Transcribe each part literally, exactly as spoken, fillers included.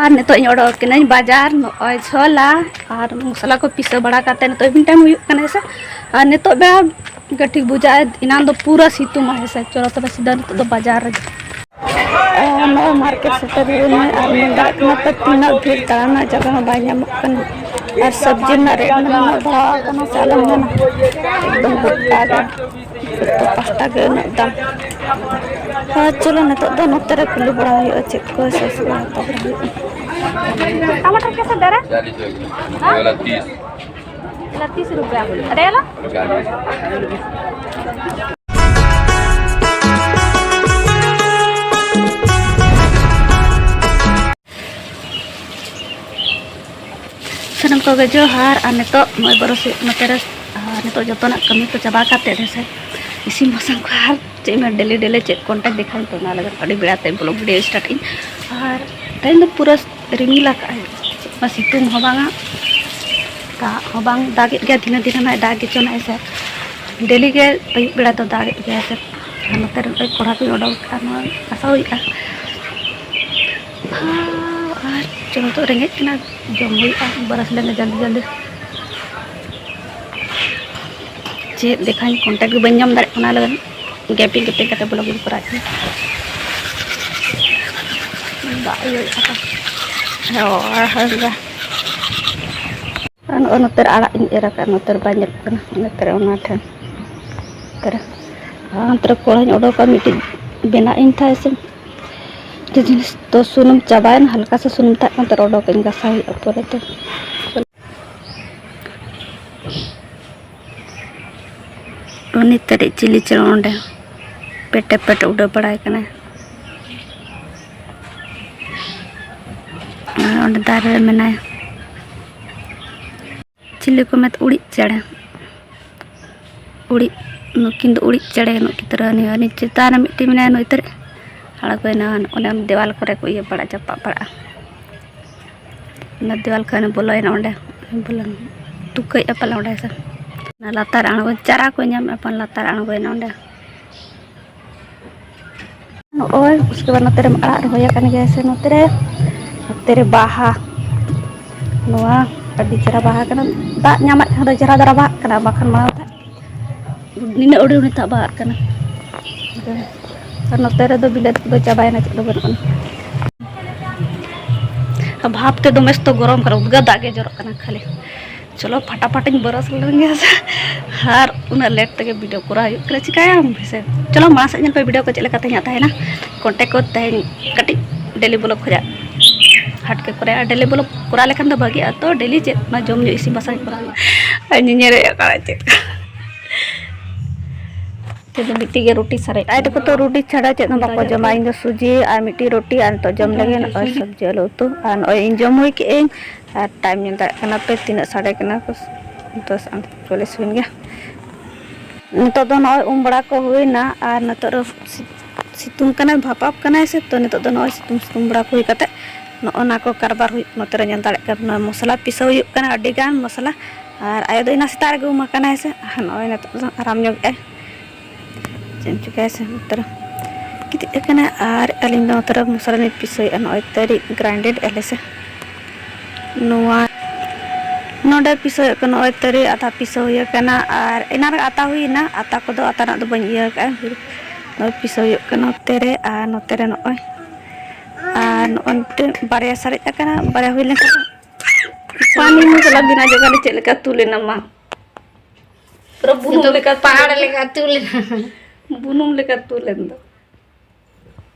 ᱟᱨ ᱱᱤᱛᱚᱜ ᱤᱧ ᱚᱰᱚᱠ ᱠᱟᱹᱱᱟᱹᱧ ᱵᱟᱡᱟᱨ, ᱱᱚᱜᱼᱚᱭ ᱪᱷᱚᱞᱟ ᱟᱨ ᱢᱚᱥᱞᱟ ᱠᱚ ᱯᱤᱥᱟᱹ ᱵᱟᱲᱟ ᱠᱟᱛᱮ ᱱᱤᱛᱚᱜ evening time ᱦᱩᱭᱩᱜ ᱠᱟᱱᱟ, ᱦᱮᱸ ᱥᱮ᱾ ᱟᱨ ᱱᱤᱛᱚᱜ ᱵᱮᱲᱟ ᱜᱮ ᱴᱷᱤᱠ ᱵᱩᱡᱷᱟᱹᱜᱼᱟ, ᱮᱱᱟᱱ ᱫᱚ ᱯᱩᱨᱟᱹ ᱥᱤᱛᱩᱝᱟ, ᱦᱮᱸ ᱥᱮ᱾ ᱪᱚᱞᱚ ᱛᱚᱵᱮ ᱥᱤᱫᱷᱟᱹ ᱱᱤᱛᱚᱜ ᱫᱚ ᱵᱟᱡᱟᱨ ᱨᱮ᱾ ᱟᱨ ᱱᱚᱜᱼᱚᱭ market ᱥᱮᱴᱮᱨ ᱦᱩᱭᱱᱟ ᱟᱨ ᱧᱮᱞ ᱫᱟᱲᱮᱭᱟᱜ ᱠᱟᱱᱟ ᱯᱮ ᱛᱤᱱᱟᱹᱜ ᱵᱷᱤᱲ, ᱫᱟᱬᱟᱱ ᱨᱮᱱᱟᱜ ᱡᱟᱭᱜᱟ ᱦᱚᱸ ᱵᱟᱭ ᱧᱟᱢᱚᱜ ᱠᱟᱱᱟ᱾ ᱟᱨ ᱥᱚᱵᱽᱡᱤ ᱨᱮᱱᱟᱜ rate ᱢᱟ ᱱᱩᱱᱟᱹᱜ ᱵᱟᱲᱦᱟᱣ ᱟᱠᱟᱱᱟ ᱥᱮ ᱟᱞᱚᱢ ᱢᱮᱱᱟ, ᱮᱠᱫᱚᱢ ᱜᱚᱴᱟ ᱜᱮ ᱡᱚᱛᱚ ᱯᱟᱦᱴᱟ ᱜᱮ ᱩᱱᱟᱹᱜ ᱫᱟᱢ᱾ ᱟᱨ ᱪᱚᱞᱚ ᱱᱤᱛᱚᱜ ᱫᱚ ᱱᱚᱛᱮ ᱨᱮ ᱠᱩᱞᱤ ᱵᱟᱲᱟ ᱦᱩᱭᱩᱜᱼᱟ ᱪᱮᱫ ᱠᱚ ᱥᱚᱥᱛᱟ ᱦᱟᱛᱟᱣ ᱵᱟᱲᱟ ᱦᱩᱭᱩᱜᱼᱟ᱾ टमाटर कैसे दे रहे हैं? चालीस रुपये। ये वाला तीस। ये वाला तीस रुपया। अरे वाला? चालीस। ᱥᱟᱱᱟᱢ ᱠᱚᱜᱮ ᱡᱚᱦᱟᱨ᱾ ᱟᱨ ᱱᱤᱛᱚᱜ ᱱᱚᱜᱼᱚᱭ ᱵᱚᱨᱚᱥ ᱱᱚᱛᱮ ᱨᱮ, ᱟᱨ ᱱᱤᱛᱚᱜ ᱡᱚᱛᱚᱱᱟᱜ ᱠᱟᱹᱢᱤ ᱠᱚ ᱪᱟᱵᱟ ᱠᱟᱛᱮ ᱦᱮᱸ ᱥᱮ, ᱤᱥᱤᱱ ᱵᱟᱥᱟᱝ ᱠᱚ ᱟᱨ ᱪᱮᱫ ᱢᱮ daily daily ᱪᱮᱫ content ᱫᱮᱠᱷᱟᱣ ᱛᱚ ᱚᱱᱟ ᱞᱟᱹᱜᱤᱫ ᱟᱹᱰᱤ ᱵᱮᱲᱟ ᱛᱮ vlog video start ᱤᱧ᱾ ᱟᱨ ᱛᱮᱦᱮᱧ ᱫᱚ ᱯᱩᱨᱟᱹ ᱨᱤᱢᱤᱞ ᱟᱠᱟᱫᱼᱟᱭ, ᱥᱤᱛᱩᱝ ᱦᱚᱸ ᱵᱟᱝᱟ, ᱫᱟᱜ ᱦᱚᱸ ᱵᱟᱝ ᱫᱟᱜᱮᱫ ᱜᱮᱭᱟ, ᱫᱷᱤᱱᱟᱹ ᱫᱷᱤᱱᱟᱹ ᱱᱟᱜ ᱫᱟᱜ ᱜᱮᱪᱚ ᱱᱟᱜ ᱥᱮ, daily ᱜᱮ ᱟᱹᱭᱩᱵ ᱵᱮᱲᱟ ᱫᱚ ᱫᱟᱜᱮᱫ ᱜᱮᱭᱟ ᱥᱮ᱾ ᱟᱨ ᱱᱚᱛᱮ ᱨᱮ ᱱᱚᱜᱼᱚᱭ ᱠᱚᱲᱦᱟ ᱠᱚᱧ ᱚᱰᱚᱠ ᱟᱠᱟᱫᱼᱟ, ᱱᱚᱣᱟ ᱜᱷᱟᱥᱟᱣ ᱦᱩᱭᱩᱜᱼᱟ᱾ ᱟᱨ ᱡᱚᱢ ᱫᱚ ᱨᱮᱸᱜᱮᱡ ᱠᱟᱱᱟ, ᱡᱚᱢ ᱦᱩᱭᱩᱜᱼᱟ, ᱵᱟᱨᱟᱥ ᱞᱮᱱᱟ ᱡᱚᱞᱫᱤ ᱡᱚᱞᱫᱤ᱾ ᱪᱮᱫ ᱫᱮᱠᱷᱟᱧ content ᱜᱮ ᱵᱟᱹᱧ ᱧᱟᱢ ᱫᱟᱲᱮᱭᱟᱜ ᱠᱟᱱᱟ, ᱚᱱᱟ ᱞᱟᱹᱜᱤᱫ ᱜᱮᱯᱤᱝ ᱜᱮᱯᱤᱝ ᱠᱟᱛᱮ vlog ᱤᱧ ᱠᱚᱨᱟᱣ ᱮᱫᱟ᱾ ᱫᱟᱜ ᱤᱭᱟᱹ ᱠᱟᱫᱟ᱾ ᱦᱳᱭ, ᱦᱳᱭ, ᱦᱳᱭ᱾ ᱟᱨ ᱱᱚᱜᱼᱚᱭ ᱱᱚᱛᱮ ᱨᱮ ᱟᱲᱟᱜ ᱤᱧ ᱮᱨ ᱟᱠᱟᱫ, ᱱᱚᱛᱮ ᱨᱮ ᱵᱟᱭ ᱧᱮᱞᱚᱜ ᱠᱟᱱᱟ, ᱱᱚᱛᱮ ᱨᱮ ᱚᱱᱟ ᱴᱷᱮᱱ᱾ ᱱᱚᱛᱮ ᱨᱮ, ᱟᱨ ᱱᱚᱛᱮ ᱨᱮ ᱠᱚᱲᱦᱟᱧ ᱚᱰᱚᱠᱟ, ᱢᱤᱫᱴᱤᱡ ᱵᱮᱱᱟᱜ ᱤᱧ ᱛᱟᱦᱮᱸ ᱥᱮ᱾ ᱢᱤᱫᱴᱤᱡ ᱡᱤᱱᱤᱥ ᱫᱚ ᱥᱩᱱᱩᱢ ᱪᱟᱵᱟᱭᱮᱱᱟ, ᱦᱟᱞᱠᱟ ᱥᱟ ᱥᱩᱱᱩᱢ ᱛᱟᱦᱮᱸ ᱠᱟᱱ ᱛᱮ ᱚᱰᱚᱠ ᱤᱧ ᱜᱟᱥᱟᱣ ᱦᱩᱭᱩᱜᱼᱟ ᱯᱚᱨᱮᱛᱮ᱾ ᱩᱱᱤ ᱛᱟᱹᱨᱤᱡ ᱪᱤᱞᱤ ᱪᱚᱝ ᱚᱸᱰᱮ ᱯᱮᱴᱮ ᱯᱮᱴᱮ ᱩᱰᱟᱹᱣ ᱵᱟᱲᱟᱭ ᱠᱟᱱᱟᱭ᱾ ᱟᱨ ᱚᱸᱰᱮ ᱫᱟᱨᱮ ᱨᱮ ᱢᱮᱱᱟᱭᱟ᱾ ᱪᱤᱞᱤ ᱠᱚ ᱢᱮᱛᱟ, ᱩᱲᱤᱡ ᱪᱮᱬᱮ᱾ ᱩᱲᱤᱡ, ᱱᱩᱠᱤᱱ ᱫᱚ ᱩᱲᱤᱡ ᱪᱮᱬᱮ, ᱱᱩᱠᱤᱱ ᱫᱚ ᱨᱟᱹᱱᱤ᱾ ᱩᱱᱤ ᱪᱮᱛᱟᱱ ᱨᱮ ᱢᱤᱫᱴᱤᱡ ᱢᱮᱱᱟᱭᱟ, ᱱᱩᱭ ᱛᱟᱹᱨᱤᱡ ᱟᱬᱜᱚᱭᱮᱱᱟ᱾ ᱚᱱᱮ ᱚᱱᱟ ᱫᱮᱣᱟᱞ ᱠᱚᱨᱮ ᱠᱚ ᱤᱭᱟᱹ ᱵᱟᱲᱟᱜᱼᱟ, ᱪᱟᱯᱟᱫ ᱵᱟᱲᱟᱜᱼᱟ᱾ ᱚᱱᱟ ᱫᱮᱣᱟᱞ ᱠᱷᱚᱱ ᱵᱚᱞᱚᱭᱮᱱᱟ ᱚᱸᱰᱮ, ᱵᱚᱞᱚᱱ ᱛᱩᱠᱟᱹᱭᱮᱫᱼᱟ ᱯᱟᱞᱮ ᱚᱸᱰᱮ ᱥᱮ᱾ ᱚᱱᱟ ᱞᱟᱛᱟᱨ ᱟᱬᱜᱚ, ᱪᱟᱨᱟ ᱠᱚ ᱧᱟᱢᱮᱫᱼᱟ, ᱯᱟᱞᱮ ᱞᱟᱛᱟᱨ ᱟᱬᱜᱚᱭᱮᱱᱟ ᱚᱸᱰᱮ᱾ ᱱᱚᱜᱼᱚᱭ, ᱩᱥᱠᱮ ᱵᱟᱫ ᱱᱚᱛᱮ ᱨᱮᱢ ᱟᱲᱟᱜ ᱨᱚᱦᱚᱭ ᱟᱠᱟᱱ ᱜᱮᱭᱟ ᱥᱮ, ᱱᱚᱛᱮ ᱨᱮ ᱱᱚᱛᱮ ᱨᱮ ᱵᱟᱦᱟ, ᱱᱚᱣᱟ ᱟᱹᱰᱤ ᱪᱮᱦᱨᱟ ᱵᱟᱦᱟ ᱠᱟᱱᱟ᱾ ᱫᱟᱜ ᱧᱟᱢᱮᱫ ᱠᱷᱟᱱ ᱫᱚ ᱪᱮᱦᱨᱟ ᱫᱷᱟᱨᱟ ᱵᱟᱦᱟᱜ ᱠᱟᱱᱟ, ᱵᱟᱠᱷᱟᱱ ᱢᱟ ᱱᱤᱱᱟᱹᱜ ᱟᱹᱰᱤ ᱱᱤᱛᱟᱜ ᱵᱟᱦᱟᱜ ᱠᱟᱱᱟ᱾ ᱟᱨ ᱱᱚᱛᱮ ᱨᱮᱫᱚ ᱵᱤᱞᱟᱹᱛᱤ ᱠᱚᱫᱚ ᱪᱟᱵᱟᱭᱮᱱᱟ, ᱪᱮᱫ ᱦᱚᱸ ᱵᱟᱹᱱᱩᱜ ᱟᱱᱟ᱾ ᱵᱷᱟᱵᱽ ᱛᱮ ᱫᱚᱢᱮ ᱥᱚᱠᱛᱚ ᱜᱚᱨᱚᱢ ᱠᱟᱱᱟ, ᱩᱫᱽᱜᱟᱹᱨ ᱫᱟᱜ ᱜᱮ ᱡᱚᱨᱚᱜ ᱠᱟᱱᱟ ᱠᱷᱟᱹᱞᱤ᱾ ᱪᱚᱞᱚ ᱯᱷᱟᱴᱟᱯᱷᱟᱴᱤᱧ ᱵᱨᱟᱥ ᱞᱮᱱ ᱜᱮ ᱥᱮ, ᱟᱨ ᱩᱱᱟᱹᱜ ᱞᱮᱴ ᱛᱮᱜᱮ ᱵᱷᱤᱰᱤᱭᱳ ᱠᱚᱨᱟᱣ ᱦᱩᱭᱩᱜ ᱠᱟᱱᱟ, ᱪᱤᱠᱟᱹᱭᱟᱢ ᱦᱮᱸᱥᱮ᱾ ᱪᱚᱞᱚ ᱢᱟᱲᱟᱝ ᱥᱮᱫ ᱧᱮᱞ ᱯᱮ ᱵᱷᱤᱰᱤᱭᱳ ᱠᱚ ᱪᱮᱫ ᱞᱮᱠᱟ ᱛᱮᱦᱮᱧᱟᱜ ᱛᱟᱦᱮᱱᱟ᱾ ᱠᱚᱱᱴᱮᱠ ᱠᱚ ᱛᱮᱦᱮᱧ ᱠᱟᱹᱴᱤᱡ ᱰᱮᱞᱤ ᱵᱞᱚᱜ ᱠᱷᱚᱱᱟᱜ ᱦᱟᱴ ᱠᱮ ᱠᱚᱨᱮ, ᱟᱨ ᱰᱮᱞᱤ ᱵᱞᱚᱜ ᱠᱚᱨᱟᱣ ᱞᱮᱠᱷᱟᱱ ᱫᱚ ᱵᱷᱟᱹᱜᱤᱜᱼᱟ᱾ ᱛᱚ ᱰᱮᱞᱤ ᱪᱮᱫ ᱚᱱᱟ ᱡᱚᱢ ᱧᱩ ᱤᱥᱤᱱ ᱵᱟᱥᱟᱝ ᱠᱚᱨᱟᱣ ᱦᱩᱭᱩᱜᱼᱟ᱾ ᱟᱨ ᱧᱮᱧᱮᱞ ᱨᱮᱭᱟᱜ ᱠᱟᱱᱟ ᱪᱮᱫ ᱛᱮᱫᱚ ᱢᱤᱫᱴᱤᱡ ᱜᱮ ᱨᱩᱴᱤ ᱥᱟᱨᱮᱡ᱾ ᱟᱭ ᱛᱟᱠᱚ ᱛᱚ ᱨᱩᱴᱤ ᱪᱷᱟᱲᱟ ᱪᱮᱫ ᱦᱚᱸ ᱵᱟᱠᱚ ᱡᱚᱢᱟ᱾ ᱤᱧ ᱫᱚ ᱥᱩᱡᱤ ᱟᱨ ᱢᱤᱫᱴᱤᱡ ᱨᱩᱴᱤ ᱟᱨ ᱱᱤᱛᱚᱜ ᱡᱚᱢ ᱞᱟᱹᱜᱤᱫ ᱱᱚᱜᱼᱚᱭ ᱥᱚᱵᱽᱡᱤ ᱟᱹᱞᱩ ᱩᱛᱩ᱾ ᱟᱨ ᱱᱚᱜᱼᱚᱭ ᱤᱧ ᱡᱚᱢ ᱦᱩᱭ ᱠᱮᱫ ᱟᱹᱧ᱾ ᱟᱨ ᱴᱟᱭᱤᱢ ᱧᱮᱞ ᱫᱟᱲᱮᱭᱟᱜ ᱠᱟᱱᱟ ᱯᱮ ᱛᱤᱱᱟᱹᱜ ᱥᱟᱰᱮ ᱠᱟᱱᱟ ᱠᱚ, ᱫᱚᱥ ᱟᱨ ᱪᱚᱞᱞᱤᱥ ᱦᱩᱭᱮᱱ ᱜᱮᱭᱟ᱾ ᱱᱤᱛᱚᱜ ᱫᱚ ᱱᱚᱜᱼᱚᱭ ᱩᱢ ᱵᱟᱲᱟ ᱠᱚ ᱦᱩᱭᱱᱟ ᱟᱨ ᱱᱤᱛᱚᱜ ᱫᱚ ᱥᱤ-, ᱥᱤᱛᱩᱝ ᱠᱟᱱᱟᱭ, ᱵᱷᱟᱯᱟᱵ ᱠᱟᱱᱟᱭ ᱥᱮ, ᱛᱚ ᱱᱤᱛᱚᱜ ᱫᱚ ᱱᱚᱜᱼᱚᱭ ᱥᱤᱛᱩᱝ, ᱥᱤᱛᱩᱝ ᱵᱟᱲᱟ ᱠᱚ ᱦᱩᱭ ᱠᱟᱛᱮ ᱱᱚᱜᱼᱚ ᱱᱟ ᱠᱚ ᱠᱟᱨᱵᱟᱨ ᱦᱩᱭᱩᱜ, ᱱᱚᱛᱮ ᱨᱮ ᱧᱮᱞ ᱫᱟᱲᱮᱭᱟᱜ ᱠᱟᱱᱟ ᱢᱚᱥᱞᱟ ᱯᱤᱥᱟᱹᱣ ᱦᱩᱭᱩᱜ ᱠᱟᱱᱟ, ᱟᱹᱰᱤ ᱜᱟᱱ ᱢᱚᱥᱞᱟ᱾ ᱟᱨ ᱟᱭᱳ ᱫᱚ ᱮᱱᱟ ᱥᱮᱛᱟᱜ ᱨᱮᱜᱮ ᱩᱢ ᱟᱠᱟᱱᱟᱭ ᱥᱮ, ᱟᱨ ᱱᱚᱜᱼᱚᱭ ᱱᱤᱛᱚᱜ ᱫᱚ ᱟᱨᱟᱢ ᱧᱚᱜ ᱮᱜᱼᱟᱭ᱾ ᱪᱮᱫ ᱮᱢ ᱪᱤᱠᱟᱹᱭᱟ ᱥᱮ, ᱱᱚᱛᱮ ᱨᱮ ᱜᱤᱛᱤᱡ ᱟᱠᱟᱱᱟᱭ ᱟᱨ ᱟᱹᱞᱤᱧ ᱫᱚ ᱱᱚᱛᱮ ᱨᱮ ᱢᱚᱥᱞᱟ ᱞᱤᱧ ᱯᱤᱥᱟᱹᱭᱮᱫᱼᱟ᱾ ᱱᱚᱜᱼᱚᱭ ᱛᱟᱹᱨᱤ ᱜᱨᱟᱭᱤᱱᱰᱮᱰ ᱟᱞᱮ ᱥᱮ, ᱱᱚᱣᱟ ᱱᱚᱰᱮ ᱯᱤᱥᱟᱹᱭᱮᱫ ᱠᱟᱱᱟ᱾ ᱱᱚᱜᱼᱚᱭ ᱛᱟᱹᱨᱤ ᱟᱛᱟ ᱯᱤᱥᱟᱹᱣ ᱦᱩᱭ ᱟᱠᱟᱱᱟ ᱟᱨ ᱮᱱᱟᱱ ᱨᱮ ᱟᱛᱟ ᱦᱩᱭ ᱮᱱᱟ, ᱟᱛᱟ ᱠᱚᱫᱚ ᱟᱛᱟ ᱨᱮᱱᱟᱜ ᱫᱚ ᱵᱟᱹᱧ ᱤᱭᱟᱹ ᱟᱠᱟᱫᱼᱟ᱾ ᱱᱚᱜᱼᱚᱭ ᱯᱤᱥᱟᱹᱣ ᱦᱩᱭᱩᱜ ᱠᱟᱱᱟ ᱱᱚᱛᱮ ᱨᱮ ᱟᱨ ᱱᱚᱛᱮ ᱨᱮ ᱱᱚᱜᱼᱚᱭ, ᱟᱨ ᱱᱚᱜᱼᱚᱭ ᱢᱤᱫᱴᱮᱱ ᱵᱟᱨᱭᱟ ᱥᱟᱨᱮᱡ ᱟᱠᱟᱱᱟ, ᱵᱟᱨᱭᱟ ᱦᱩᱭ ᱞᱮᱱᱠᱷᱟᱱ ᱯᱟᱱᱤ ᱢᱚᱥᱞᱟ ᱵᱮᱱᱟᱣ ᱡᱟᱭᱜᱟ ᱨᱮ ᱪᱮᱫ ᱞᱮᱠᱟ ᱛᱩᱞ ᱮᱱᱟ ᱢᱟ? ᱯᱩᱨᱟᱹ ᱵᱩᱱᱩᱢ ᱱᱤᱛᱚᱜ ᱞᱮᱠᱟ ᱯᱟᱦᱟᱲ ᱛᱩᱞ ᱮᱱᱟ᱾ ᱞᱮᱠᱟ ᱛᱩᱞ ᱮᱱᱟ᱾ ᱵᱩᱱᱩᱢ ᱞᱮᱠᱟ ᱛᱩᱞ ᱮᱱ ᱫᱚ᱾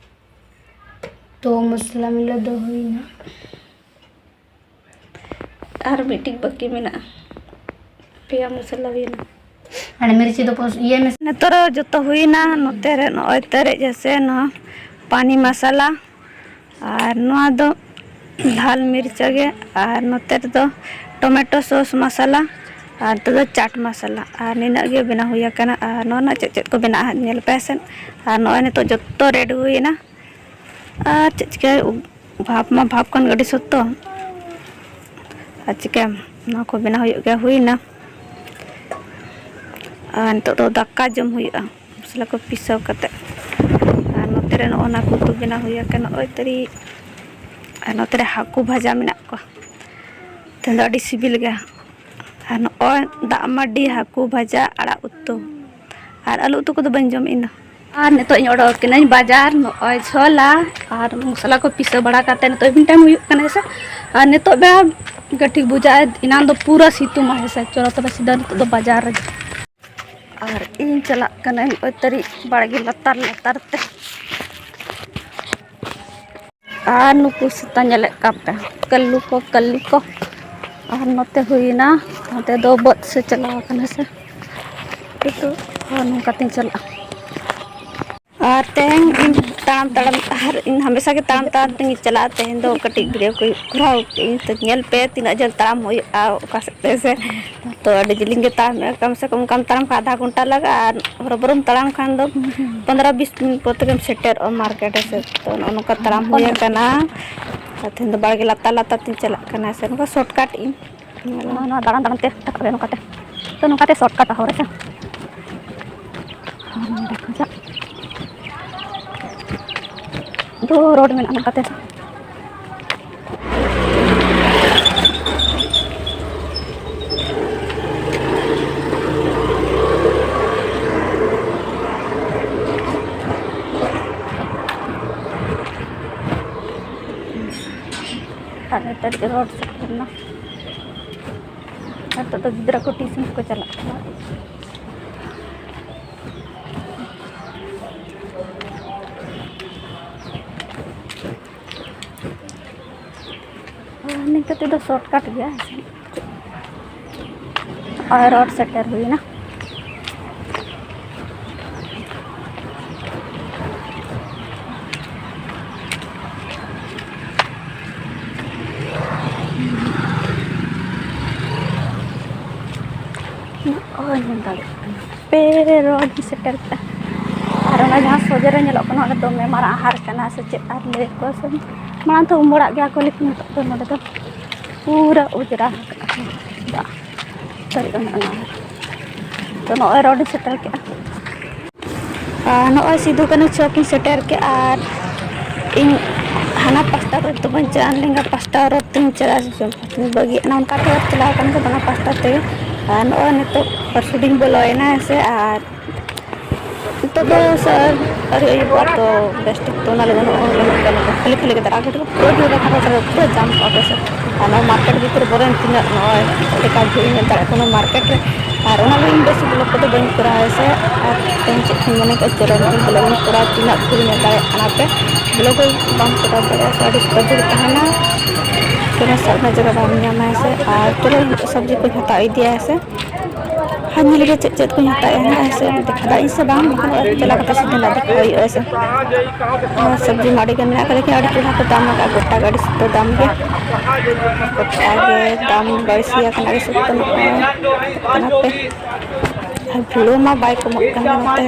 ᱛᱚ ᱢᱚᱥᱞᱟ ᱢᱤᱞᱟᱹ ᱫᱚ ᱦᱩᱭᱱᱟ᱾ ᱟᱨ ᱢᱤᱫᱴᱤᱡ ᱵᱟᱹᱠᱤ ᱢᱮᱱᱟᱜᱼᱟ, ᱯᱮᱭᱟ ᱢᱚᱥᱞᱟ ᱦᱩᱭᱱᱟ᱾ ᱟᱨ ᱢᱤᱨᱪᱤ ᱫᱚ ᱯᱚᱥ-, ᱤᱭᱟᱹ ᱢᱮᱥᱮ᱾ ᱱᱤᱛᱚᱜ ᱫᱚ ᱡᱚᱛᱚ ᱦᱩᱭᱱᱟ᱾ ᱱᱚᱛᱮ ᱨᱮ ᱱᱚᱜᱼᱚᱭ ᱛᱟᱨᱮᱡ ᱦᱮᱸᱥᱮ, ᱱᱚᱣᱟ ᱯᱟᱱᱤ ᱢᱟᱥᱟᱞᱟ, ᱟᱨ ᱱᱚᱣᱟ ᱫᱚ ᱞᱟᱞ ᱢᱤᱨᱪᱟ ᱜᱮ, ᱟᱨ ᱱᱚᱛᱮ ᱨᱮᱫᱚ ᱴᱚᱢᱮᱴᱳ ᱥᱚᱥ ᱢᱟᱥᱟᱞᱟ, ᱟᱨ ᱱᱚᱛᱮ ᱫᱚ ᱪᱟᱴ ᱢᱟᱥᱟᱞᱟ᱾ ᱟᱨ ᱱᱤᱱᱟᱹᱜ ᱜᱮ ᱵᱮᱱᱟᱣ ᱦᱩᱭ ᱟᱠᱟᱱᱟ᱾ ᱟᱨ ᱱᱚᱣᱟ ᱨᱮᱱᱟᱜ ᱪᱮᱫ ᱪᱮᱫ ᱠᱚ ᱵᱮᱱᱟᱜᱼᱟ ᱦᱟᱸᱜ ᱧᱮᱞ ᱯᱮ ᱥᱮ᱾ ᱟᱨ ᱱᱚᱜᱼᱚᱭ ᱱᱤᱛᱚᱜ ᱡᱚᱛᱚ ᱨᱮᱰᱤ ᱦᱩᱭᱮᱱᱟ᱾ ᱟᱨ ᱪᱮᱫ ᱪᱤᱠᱟᱹ, ᱵᱷᱟᱵᱽ ᱢᱟ ᱵᱷᱟᱵᱽ ᱠᱟᱱ ᱜᱮ ᱟᱹᱰᱤ ᱥᱚᱠᱛᱚ᱾ ᱟᱨ ᱪᱤᱠᱟᱹᱭᱟᱢ, ᱱᱚᱣᱟ ᱠᱚ ᱵᱮᱱᱟᱣ ᱦᱩᱭᱩᱜ ᱜᱮᱭᱟ᱾ ᱦᱩᱭᱱᱟ᱾ ᱟᱨ ᱱᱤᱛᱚᱜ ᱫᱚ ᱫᱟᱠᱟ ᱡᱚᱢ ᱦᱩᱭᱩᱜᱼᱟ, ᱢᱚᱥᱞᱟ ᱠᱚ ᱯᱤᱥᱟᱹᱣ ᱠᱟᱛᱮ᱾ ᱟᱨ ᱱᱚᱛᱮ ᱨᱮ ᱱᱚᱜᱼᱚ ᱱᱟ ᱠᱚ ᱩᱛᱩ ᱵᱮᱱᱟᱣ ᱦᱩᱭ ᱟᱠᱟᱱᱟ᱾ ᱱᱚᱜᱼᱚᱭ ᱛᱟᱹᱨᱤ ᱟᱨ ᱱᱚᱛᱮ ᱨᱮ ᱦᱟᱹᱠᱩ ᱵᱷᱟᱡᱟ ᱢᱮᱱᱟᱜ ᱠᱚᱣᱟ᱾ ᱛᱮᱦᱮᱧ ᱫᱚ ᱟᱹᱰᱤ ᱥᱤᱵᱤᱞ ᱜᱮᱭᱟ᱾ ᱟᱨ ᱱᱚᱜᱼᱚᱭ ᱫᱟᱜ ᱢᱟᱹᱰᱤ, ᱦᱟᱹᱠᱩ ᱵᱷᱟᱡᱟ, ᱟᱲᱟᱜ ᱩᱛᱩ᱾ ᱟᱨ ᱟᱹᱞᱩ ᱩᱛᱩ ᱠᱚᱫᱚ ᱵᱟᱹᱧ ᱡᱚᱢ ᱤᱧ ᱫᱚ᱾ ᱟᱨ ᱱᱤᱛᱚᱜ ᱤᱧ ᱚᱰᱚᱠ ᱠᱟᱹᱱᱟᱹᱧ ᱵᱟᱡᱟᱨ, ᱱᱚᱜᱼᱚᱭ ᱪᱷᱚᱞᱟ ᱟᱨ ᱢᱚᱥᱞᱟ ᱠᱚ ᱯᱤᱥᱟᱹ ᱵᱟᱲᱟ ᱠᱟᱛᱮ ᱱᱤᱛᱚᱜ evening time ᱦᱩᱭᱩᱜ ᱠᱟᱱᱟ, ᱦᱮᱸ ᱥᱮ᱾ ᱟᱨ ᱱᱤᱛᱚᱜ ᱵᱮᱲᱟ ᱜᱮ ᱴᱷᱤᱠ ᱵᱩᱡᱷᱟᱹᱜᱼᱟ, ᱮᱱᱟᱱ ᱫᱚ ᱯᱩᱨᱟᱹ ᱥᱤᱛᱩᱝ ᱟ, ᱦᱮᱸ ᱥᱮ᱾ ᱪᱚᱞᱚ ᱛᱚᱵᱮ ᱥᱤᱫᱷᱟᱹ ᱱᱤᱛᱚᱜ ᱫᱚ ᱵᱟᱡᱟᱨ ᱨᱮ᱾ ᱟᱨ ᱤᱧ ᱪᱟᱞᱟᱜ ᱠᱟᱹᱱᱟᱹᱧ ᱚᱛ ᱛᱟᱹᱨᱤ ᱵᱟᱲᱜᱮ ᱞᱟᱛᱟᱨ ᱞᱟᱛᱟᱨ ᱛᱮ᱾ ᱟᱨ ᱱᱩᱠᱩ ᱥᱮᱛᱟ ᱧᱮᱞᱮᱫ ᱠᱟᱱ ᱯᱮ, ᱠᱟᱹᱞᱞᱩ ᱠᱚ, ᱠᱟᱹᱞᱞᱤ ᱠᱚ᱾ ᱟᱨ ᱱᱚᱛᱮ ᱦᱩᱭᱱᱟ, ᱱᱚᱛᱮ ᱫᱚ ᱵᱟᱹᱫᱽ ᱥᱮᱫ ᱪᱟᱞᱟᱣ ᱠᱟᱱᱟ ᱥᱮ᱾ ᱱᱤᱛᱚᱜ ᱦᱚᱸ ᱱᱚᱝᱠᱟ ᱛᱤᱧ ᱪᱟᱞᱟᱜᱼᱟ᱾ ᱟᱨ ᱛᱮᱦᱮᱧ ᱤᱧ ᱛᱟᱲᱟᱢ ᱛᱟᱲᱟᱢ, ᱟᱨ ᱤᱧ ᱦᱟᱢᱮᱥᱟ ᱜᱮ ᱛᱟᱲᱟᱢ ᱛᱟᱲᱟᱢ ᱛᱤᱧ ᱪᱟᱞᱟᱜᱼᱟ᱾ ᱛᱮᱦᱮᱧ ᱫᱚ ᱠᱟᱹᱴᱤᱡ video ᱠᱚ ᱠᱚᱨᱟᱣ ᱠᱮᱫᱟᱹᱧ, ᱛᱚ ᱧᱮᱞ ᱯᱮ ᱛᱤᱱᱟᱹᱜ ᱡᱷᱟᱹᱞ ᱛᱟᱲᱟᱢ ᱦᱩᱭᱩᱜᱼᱟ, ᱚᱠᱟ ᱥᱮᱫ ᱛᱮ ᱥᱮ᱾ ᱛᱚ ᱟᱹᱰᱤ ᱡᱤᱞᱤᱧ ᱜᱮ ᱛᱟᱲᱟᱢ ᱦᱩᱭᱩᱜᱼᱟ, ᱠᱚᱢ ᱥᱮ ᱠᱚᱢ ᱚᱱᱠᱟᱢ ᱛᱟᱲᱟᱢ ᱠᱷᱟᱱ ᱟᱫᱷᱟ ᱜᱷᱚᱱᱴᱟ ᱞᱟᱜᱟᱜᱼᱟ, ᱟᱨ ᱦᱚᱨᱚᱵᱚᱨᱚᱢ ᱛᱟᱲᱟᱢ ᱠᱷᱟᱱ ᱫᱚ ᱯᱚᱱᱫᱽᱨᱚ ᱵᱤᱥ ᱢᱤᱱᱤᱴ ᱯᱚᱨ ᱛᱮᱜᱮᱢ ᱥᱮᱴᱮᱨᱚᱜᱼᱟ ᱢᱟᱨᱠᱮᱴ ᱦᱮᱸ ᱥᱮ᱾ ᱛᱚ ᱱᱚᱜᱼᱚ ᱱᱚᱝᱠᱟ ᱛᱟᱲᱟᱢ ᱦᱩᱭ ᱟᱠᱟᱱᱟ᱾ ᱟᱨ ᱛᱮᱦᱮᱧ ᱫᱚ ᱵᱟᱲᱜᱮ ᱞᱟᱛᱟᱨ ᱞᱟᱛᱟᱨ ᱛᱤᱧ ᱪᱟᱞᱟᱜ ᱠᱟᱱᱟ ᱥᱮ, ᱱᱚᱝᱠᱟ shortcut ᱤᱧ ᱱᱚᱣᱟ ᱱᱚᱣᱟ ᱫᱟᱬᱟᱱ ᱫᱟᱬᱟᱱ ᱛᱮ ᱛᱟᱨᱯᱚᱨᱮ ᱱᱚᱝᱠᱟᱛᱮ, ᱛᱚ ᱱᱚᱝᱠᱟᱛᱮ shortcut ᱦᱚᱨ ᱦᱮᱸ ᱥᱮ᱾ ᱟᱨ ᱱᱚᱰᱮ ᱠᱷᱚᱱᱟᱜ ᱫᱚ road ᱢᱮᱱᱟᱜᱼᱟ ᱱᱚᱝᱠᱟᱛᱮ᱾ ᱟᱨ ᱱᱮᱛᱟᱨ ᱫᱚ road ᱥᱮᱴᱮᱨ ᱮᱱᱟ᱾ ᱱᱤᱛᱚᱜ ᱫᱚ ᱜᱤᱫᱽᱨᱟᱹ ᱠᱚ tuition ᱠᱚ ᱪᱟᱞᱟᱜ ᱠᱟᱱᱟ᱾ ᱟᱨ ᱱᱤᱝᱠᱟᱹ ᱛᱮᱫᱚ shortcut ᱜᱮᱭᱟ᱾ ᱱᱚᱜᱼᱚᱭ road ᱥᱮᱴᱮᱨ ᱦᱩᱭᱱᱟ᱾ ᱱᱚᱜᱼᱚᱭ ᱧᱮᱞ ᱫᱟᱲᱮᱭᱟᱜ ᱠᱟᱱᱟ ᱯᱮ, road ᱤᱧ ᱥᱮᱴᱮᱨ ᱠᱮᱫᱟ᱾ ᱟᱨ ᱚᱱᱟ ᱡᱟᱦᱟᱸ ᱥᱚᱡᱷᱮ ᱨᱮ ᱧᱮᱞᱚᱜ ᱠᱟᱱᱟ, ᱚᱸᱰᱮ ᱫᱚᱢᱮ ᱢᱟᱨᱟᱝ ᱟᱦᱟᱨ ᱠᱟᱱᱟ ᱥᱮ ᱪᱮᱫ ᱟᱨ ᱞᱟᱹᱭ ᱟᱠᱚ ᱥᱮ, ᱢᱟᱲᱟᱝ ᱫᱚ ᱩᱢᱟᱹᱲᱟᱜ ᱜᱮᱭᱟ ᱠᱚ, ᱞᱮᱠᱤᱱ ᱱᱤᱛᱚᱜ ᱫᱚ ᱱᱚᱸᱰᱮ ᱫᱚ ᱯᱩᱨᱟᱹ ᱚᱸᱡᱽᱨᱟ ᱟᱠᱟᱱᱟ ᱫᱟᱜ ᱯᱮᱨᱮᱡ ᱚᱱᱮ ᱚᱱᱟ ᱟᱦᱟᱨ᱾ ᱛᱚ ᱱᱚᱜᱼᱚᱭ road ᱤᱧ ᱥᱮᱴᱮᱨ ᱠᱮᱫᱟ᱾ ᱟᱨ ᱱᱚᱜᱼᱚᱭ ᱥᱤᱫᱩ ᱠᱟᱹᱱᱦᱩ ᱪᱚᱠ ᱤᱧ ᱥᱮᱴᱮᱨ ᱠᱮᱫᱟ ᱟᱨ ᱤᱧ ᱦᱟᱱᱟ ᱯᱟᱥᱴᱟ ᱨᱳᱰ ᱫᱚ ᱵᱟᱹᱧ ᱪᱟᱞᱟᱜᱼᱟ, ᱞᱮᱸᱜᱟ ᱯᱟᱥᱴᱟ ᱨᱳᱰ ᱛᱮᱧ ᱪᱟᱞᱟᱜᱼᱟ᱾ ᱵᱟᱹᱜᱤᱭᱟᱜ ᱠᱟᱱᱟ, ᱚᱱᱠᱟ ᱛᱮ ᱪᱟᱞᱟᱣ ᱟᱠᱟᱱ ᱠᱷᱟᱱ ᱚᱱᱟ ᱯᱟᱥᱴᱟ ᱛᱮᱜᱮ᱾ ᱟᱨ ᱱᱚᱜᱼᱚᱭ ᱱᱤᱛᱚᱜ ᱦᱚᱨᱥᱩᱰᱤᱧ ᱵᱚᱞᱚᱭᱮᱱᱟ, ᱦᱮᱸ ᱥᱮ᱾ ᱟᱨ ᱱᱤᱛᱚᱜ ᱫᱚ ᱥᱟᱨ ᱟᱹᱣᱨᱤ ᱟᱹᱭᱩᱵᱚᱜᱼᱟ, ᱛᱚ ᱵᱮᱥ ᱴᱷᱤᱠ ᱛᱚ ᱚᱱᱟ ᱞᱟᱹᱜᱤᱫ ᱱᱚᱜᱼᱚᱭ ᱠᱷᱟᱹᱞᱤ ᱠᱷᱟᱹᱞᱤ ᱜᱮ ᱫᱟᱬᱟ ᱜᱷᱟᱹᱴᱤ ᱠᱚ ᱯᱩᱨᱟᱹ ᱵᱷᱤᱲ ᱜᱮ ᱛᱟᱦᱮᱸ ᱠᱟᱱᱟ, ᱯᱩᱨᱟᱹ ᱡᱟᱢ ᱠᱚᱜᱼᱟ ᱯᱮ ᱥᱮ᱾ ᱟᱨ ᱱᱚᱣᱟ ᱢᱟᱨᱠᱮᱴ ᱵᱷᱤᱛᱤᱨ ᱵᱚᱞᱚᱭᱮᱱ ᱛᱤᱱᱟᱹᱜ ᱱᱚᱜᱼᱚᱭ ᱪᱮᱫ ᱞᱮᱠᱟ ᱵᱷᱤᱲ ᱧᱮᱞ ᱫᱟᱲᱮᱭᱟᱜ ᱠᱟᱱᱟ ᱢᱟᱨᱠᱮᱴ ᱨᱮ᱾ ᱟᱨ ᱚᱱᱟ ᱞᱟᱹᱜᱤᱫ ᱵᱮᱥ ᱵᱞᱚᱜ ᱠᱚᱫᱚ ᱵᱟᱹᱧ ᱠᱚᱨᱟᱣᱟ ᱥᱮ᱾ ᱟᱨ ᱛᱮᱦᱮᱧ ᱪᱮᱫ ᱠᱚᱧ ᱢᱚᱱᱮ ᱠᱮᱫᱼᱟ, ᱪᱚᱞᱚ ᱢᱤᱫᱴᱮᱱ ᱵᱞᱚᱜ ᱤᱧ ᱠᱚᱨᱟᱣᱟ, ᱛᱤᱱᱟᱹᱜ ᱵᱷᱤᱲ ᱧᱮᱞ ᱫᱟᱲᱮᱭᱟᱜ ᱠᱟᱱᱟ ᱯᱮ᱾ ᱵᱞᱚᱜ ᱦᱚᱸ ᱵᱟᱢ ᱠᱚᱨᱟᱣ ᱫᱟᱲᱮᱭᱟᱜᱼᱟ ᱥᱮ, ᱟᱹᱰᱤ ᱥᱩᱯᱟᱨ ᱵᱷᱤᱲ ᱛᱟᱦᱮᱱᱟ, ᱪᱚᱞᱚ ᱥᱟᱵ ᱨᱮᱱᱟᱜ ᱡᱟᱭᱜᱟ ᱵᱟᱢ ᱧᱟᱢᱟ ᱥᱮ᱾ ᱟᱨ ᱪᱚᱞᱚ ᱱᱤᱛᱚᱜ ᱥᱚᱵᱽᱡᱤ ᱠᱚᱧ ᱦᱟᱛᱟᱣ ᱤᱫᱤᱭᱟ ᱥᱮ᱾ ᱟᱨ ᱧᱮᱞ ᱞᱮᱜᱮ ᱪᱮᱫ ᱪᱮᱫ ᱠᱚᱧ ᱦᱟᱛᱟᱣᱮᱫᱼᱟ ᱦᱟᱸᱜ, ᱦᱮᱸ ᱥᱮ᱾ ᱫᱮᱠᱷᱟᱣ ᱫᱟᱲᱮᱭᱟᱜ ᱥᱮ ᱵᱟᱝ, ᱵᱟᱠᱷᱟᱱ ᱚᱲᱟᱜ ᱪᱟᱞᱟᱣ ᱠᱟᱛᱮ ᱥᱤᱫᱷᱟᱹ ᱱᱟᱜ ᱫᱮᱠᱷᱟᱣ ᱦᱩᱭᱩᱜᱼᱟ, ᱦᱮᱸ ᱥᱮ᱾ ᱟᱨ ᱥᱚᱵᱽᱡᱤ ᱢᱟ ᱟᱹᱰᱤ ᱜᱟᱱ ᱢᱮᱱᱟᱜ ᱠᱟᱫᱟ, ᱞᱮᱠᱤᱱ ᱟᱹᱰᱤ ᱪᱮᱦᱨᱟ ᱠᱚ ᱫᱟᱢ ᱟᱠᱟᱫᱼᱟ, ᱜᱚᱴᱟ ᱜᱮ ᱟᱹᱰᱤ ᱥᱚᱠᱛᱚ ᱫᱟᱢ ᱜᱮ᱾ ᱜᱚᱴᱟ ᱜᱮ ᱫᱟᱢ ᱵᱟᱹᱲᱛᱤ ᱟᱠᱟᱱᱟ, ᱟᱹᱰᱤ ᱥᱚᱠᱛᱚ ᱱᱚᱜᱼᱚᱭ ᱠᱟᱱᱟ ᱯᱮ᱾ ᱟᱨ ᱵᱷᱤᱲ ᱢᱟ ᱵᱟᱭ ᱠᱚᱢᱚᱜ ᱠᱟᱱᱟ ᱱᱚᱛᱮ᱾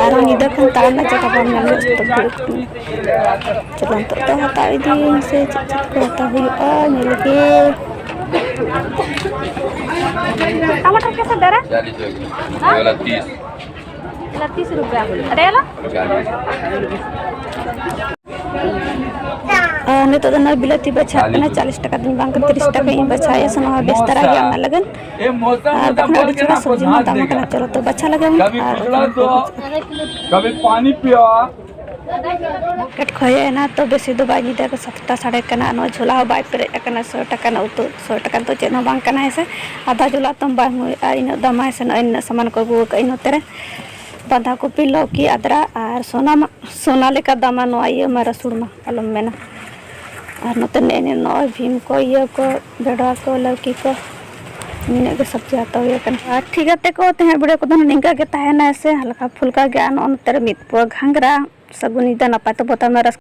ᱟᱨᱦᱚᱸ ᱧᱤᱫᱟᱹ ᱠᱷᱚᱱ ᱛᱟᱲᱟᱢ ᱨᱮᱱᱟᱜ ᱡᱟᱭᱜᱟ ᱵᱟᱢ ᱧᱟᱢ ᱞᱮᱫ ᱥᱚᱠᱛᱚ ᱵᱷᱤᱲ ᱠᱟᱱᱟ᱾ ᱪᱚᱞᱚ ᱱᱤᱛᱚᱜ ᱫᱚ ᱦᱟᱛᱟᱣ ᱤᱫᱤᱭᱟᱹᱧ ᱥᱮ ᱪᱮᱫ ᱪᱮᱫ ᱠᱚ ᱦᱟᱛᱟᱣ ᱦᱩᱭᱩᱜᱼᱟ, ᱧᱮᱞ ᱜᱮ᱾ टमाटर कैसे दे रहा है? चालीस रुपये। हाँ? ये वाला तीस। ये वाला तीस रुपया। अरे वाला? चालीस। ᱟᱨ ᱱᱤᱛᱚᱜ ᱫᱚ ᱱᱚᱜᱼᱚᱭ ᱵᱤᱞᱟᱹᱛᱤ ᱵᱟᱪᱷᱟᱜ ᱠᱟᱱᱟ, ᱪᱟᱞᱤᱥ ᱴᱟᱠᱟ ᱫᱚ ᱵᱟᱝ, ᱛᱤᱨᱤᱥ ᱴᱟᱠᱟᱧ ᱵᱟᱪᱷᱟᱣᱮᱫᱼᱟ ᱥᱮ, ᱱᱚᱣᱟ ᱵᱮᱥ ᱫᱷᱟᱨᱟ ᱜᱮᱭᱟ ᱚᱱᱟ ᱞᱟᱹᱜᱤᱫ᱾ ᱟᱨ ᱵᱟᱠᱷᱟᱱ ᱟᱹᱰᱤ ᱪᱮᱦᱨᱟ ᱥᱚᱵᱽᱡᱤ ᱦᱚᱸ ᱫᱟᱢ ᱟᱠᱟᱱᱟ᱾ ᱪᱚᱞᱚ ᱛᱚ ᱵᱟᱪᱷᱟ ᱞᱟᱜᱟᱣ ᱢᱮ ᱟᱨ ᱠᱟᱹᱴᱤᱡ ᱯᱟᱱᱤ ᱯᱤᱭᱟ᱾ ᱢᱟᱨᱠᱮᱴ ᱠᱷᱚᱱ ᱦᱮᱡ ᱮᱱᱟ ᱛᱚ ᱵᱮᱥᱤ ᱫᱚ ᱵᱟᱭ ᱧᱤᱫᱟᱹ ᱠᱚ ᱥᱟᱛᱴᱟ ᱥᱟᱲᱮ ᱠᱟᱱᱟ᱾ ᱱᱚᱣᱟ ᱡᱷᱚᱞᱟ ᱦᱚᱸ ᱵᱟᱭ ᱯᱮᱨᱮᱡ ᱟᱠᱟᱱᱟ᱾ ᱥᱚ ᱴᱟᱠᱟ ᱨᱮᱱᱟᱜ ᱩᱛᱩ, ᱥᱚ ᱴᱟᱠᱟ ᱫᱚ ᱪᱮᱫ ᱦᱚᱸ ᱵᱟᱝ ᱠᱟᱱᱟ ᱦᱮᱸ ᱥᱮ᱾ ᱟᱫᱷᱟ ᱡᱷᱚᱞᱟ ᱛᱚᱢ ᱵᱟᱝ ᱦᱩᱭᱩᱜᱼᱟ, ᱤᱱᱟᱹᱜ ᱫᱟᱢᱟ ᱦᱮᱸ ᱥᱮ᱾ ᱱᱚᱜᱼᱚᱭ ᱱᱤᱱᱟᱹᱜ ᱥᱟᱢᱟᱱ ᱠᱚ ᱟᱹᱜᱩ ᱟᱠᱟᱫ ᱤᱧ ᱱᱚᱛᱮ ᱨᱮ᱾ ᱵᱟᱸᱫᱷᱟ ᱠᱚᱯᱤ, ᱞᱟᱹᱣᱠᱤ, ᱟᱫᱽᱨᱟ ᱟᱨ ᱥᱚᱱᱟ ᱢᱟ, ᱥᱚᱱᱟ ᱞᱮᱠᱟ ᱫᱟᱢᱟ ᱱᱚᱣᱟ ᱤᱭᱟᱹ ᱢᱟ, ᱨᱟᱹᱥᱩᱱ ᱢᱟ ᱟᱞᱚᱢ ᱢᱮᱱᱟ᱾ ᱟᱨ ᱱᱚᱛᱮ ᱱᱮᱜᱼᱮ ᱱᱤᱭᱟᱹ ᱱᱚᱜᱼᱚᱭ ᱵᱷᱤᱢ ᱠᱚ, ᱤᱭᱟᱹ ᱠᱚ, ᱵᱷᱮᱰᱣᱟ ᱠᱚ, ᱞᱟᱹᱣᱠᱤ ᱠᱚ, ᱱᱤᱱᱟᱹᱜ ᱜᱮ ᱥᱚᱵᱽᱡᱤ ᱦᱟᱛᱟᱣ ᱦᱩᱭ ᱟᱠᱟᱱᱟ᱾ ᱟᱨ ᱴᱷᱤᱠ ᱜᱟᱛᱮ ᱠᱚ, ᱛᱮᱦᱮᱧᱟᱜ ᱵᱷᱤᱰᱤᱭᱳ ᱠᱚᱫᱚ ᱱᱤᱝᱠᱟ ᱜᱮ ᱛᱟᱦᱮᱱᱟ ᱥᱮ, ᱦᱟᱞᱠᱟ ᱯᱷᱩᱞᱠᱟ ᱜᱮ᱾ ᱟᱨ ᱱᱚᱜᱼᱚ ᱱᱚᱛᱮ ᱨᱮ ᱢᱤᱫ ᱯᱩᱣᱟᱹ ᱜᱷᱟᱸᱜᱽᱨᱟ᱾ ᱥᱟᱹᱜᱩᱱ ᱧᱤᱫᱟᱹ, ᱱᱟᱯᱟᱭ ᱛᱮᱵᱚ ᱛᱟᱦᱮᱱ ᱢᱟ, ᱨᱟᱹᱥᱠᱟᱹ